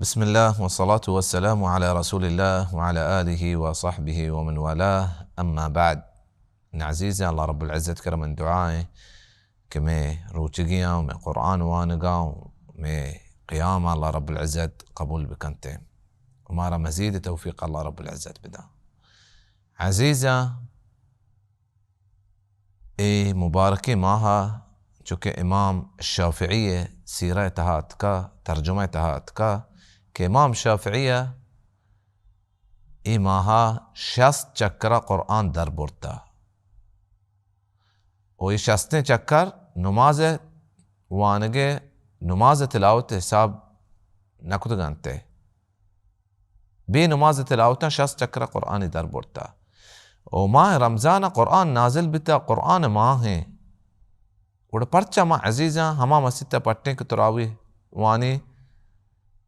بسم اللہ والصلاة والسلام علی رسول اللہ وعلی آلہ وصحبہ ومن والاه، اما بعد۔ عزیزاں، اللہ رب العزت کرا من دعا ایں کہ مئے روچگیاں، مئے قرآن وانگاں، مئے قیام اللہ رب العزت قبول بکنتے و مارا مزید توفیق اللہ رب العزت بدا۔ عزیزاں، اے مبارکیں ماہ ءَ چونکہ امام شافعی ءِ سیرہ ءِ تہا اتکا، ترجمہ ءِ تہا اتکا کہ امام شافعی ءَ اے ماہ ءَ شست چکر ءَ قرآن در برتا۔ و اے شستیں چکر نماز ءِ وانگ ءِ، نماز ءِ تلاوت ءِ حساب نہ کتگ انت۔ بے نماز ءِ تلاوتاں شست چکر ءَ قرآنے در برتا۔ و ماہ رمضان ءَ قرآن نازل بیتا، قرآن ءِ ماہ ایں۔ گڑا پرچا ما عزیزاں ہما مسیت ءَ پٹیں کہ تراویح وانی،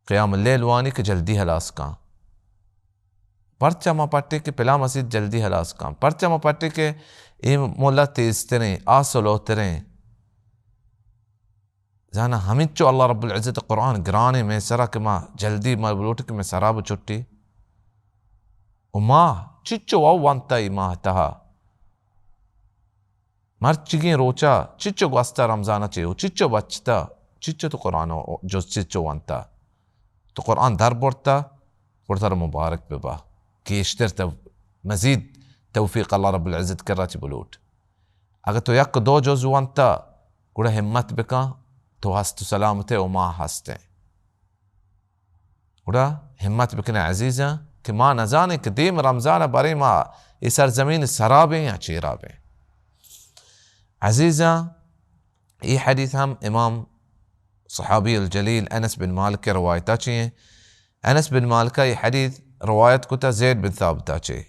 قیام اللیل وانی کہ جلدی ہلاس کاں؟ پرچا ما پٹیں کہ پلاں مسیت جلدی ہلاس کاں؟ پرچا ما پٹیں کہ اے ملا تیزتریں، آ سلوتریں؟ زانا ہمینچو اللہ رب العزت قرآن گرانیں مئے سرا کہ ما جلدی، ما لوٹ کہ مئے سرا بچٹی۔ و ما چچو وانتا اے ماہ تہا، مرچیگیں روچا چچو گوستا رمضان ءَ چے و چچو بچتا، چچو تو قرآن ءَ جز چچو وانتا، تو قرآن در برتا، گڑا ترا مبارک ببا۔ گیشتر تو مزید توفیق اللہ رب العزت کرا چہ بلوٹ۔ اگہ تو یک دو جز وانتا، گڑا ہمت بکن، تو ہست و سلامت ئے و ما ہستیں۔ گڑا ہمت بکن عزیزاں کہ ما نزانیں کہ دیم رمضان ءَ بریں ما اے سرزمین ءِ سرا بیں یا چیرا بیں۔ عزیزاں، اے حدیث ہم امام صحابی الجلیل انس بن مالک ءِ روایتا چی ایں۔ انس بن مالک ءَ اے حدیث روایت کتا زید بن ثابتا چے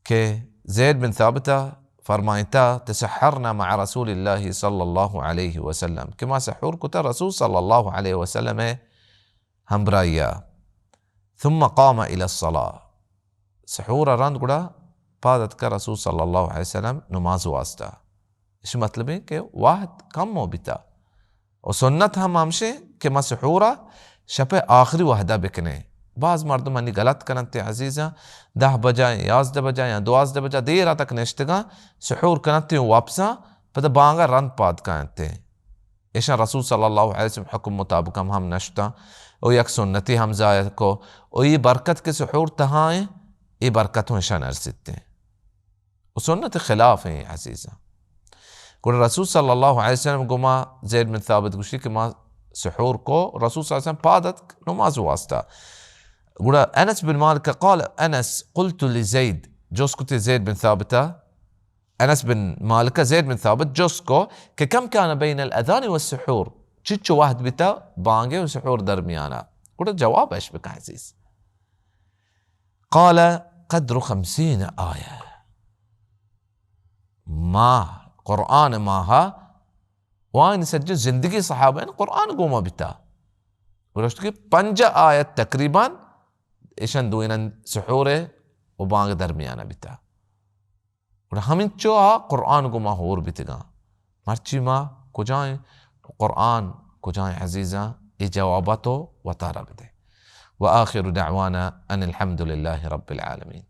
کہ زید بن ثابت ءَ فرمائتا، تسحرنا مع رسول اللہ صلی اللہ علیہ وسلم، کہ ما سحور کتا رسول صلی اللہ علیہ وسلم ءِ ہمبراہیا۔ ثم قام الی الصلاة، سحور ءَ رند گڑا پاد اتکا رسول صلی اللہ علیہ وسلم نماز واسطہ۔ اش مطلب ایں کہ وہد کم ہو بیتا۔ و سنت ہم ہمشیں کہ ما سحورا شپ ءِ آخری وہدا بکنیں۔ باز مردم انی غلط کننت عزیزاں، دہ بجا، یازدہ بجا یا دوازدہ بجا دیرا تک نشتگاں، سحور کننت و وپساں، پدا بانگا رند پاد کاینت۔ ایشاں رسول صلی اللہ علیہ وسلم حکم مطابق ہم، ہم نشتاں و یک سنتی ہم ضائع کو و اے برکت کہ سحور تہا ایں، اے برکت ہوں ایشاں نرسیتیں۔ و سنت خلاف ایں عزیزاں۔ گڑا رسول صلی اللہ علیہ وسلم گما زید بن ثابت گوشی کہ ما سحور کو، رسول صلی اللہ علیہ وسلم پاد اتک نماز واسطہ۔ گڑا انس بن مالک قال، انس قلت لزید، جست کتی زید بن ثابتا، انس بن مالک زید بن ثابت جست کو کہ کم کان بین الاذان والسحور، چچو وہد بیتا بانگے و سحور درمیانا؟ گڑا جواب اش بکن عزیز۔ قال قدر خمسین آیہ۔ ماہ، قرآن ماہ، و آیانی سجہ زندگی صحابہ ان قرآن گوما بیتا۔ گوشت کہ پنجاہ آیت تقریباً ایشان دوئینان سحور و بانگ درمیانہ بیتا۔ گڑا ہمینچو آ قرآن گوما ہور بیتگاں۔ مرچی ما کجائیں قرآن، کجائیں عزیزاں، اے جوابا تو وتارا بدے۔ وآخر دعوانا ان الحمد للہ رب العالمین۔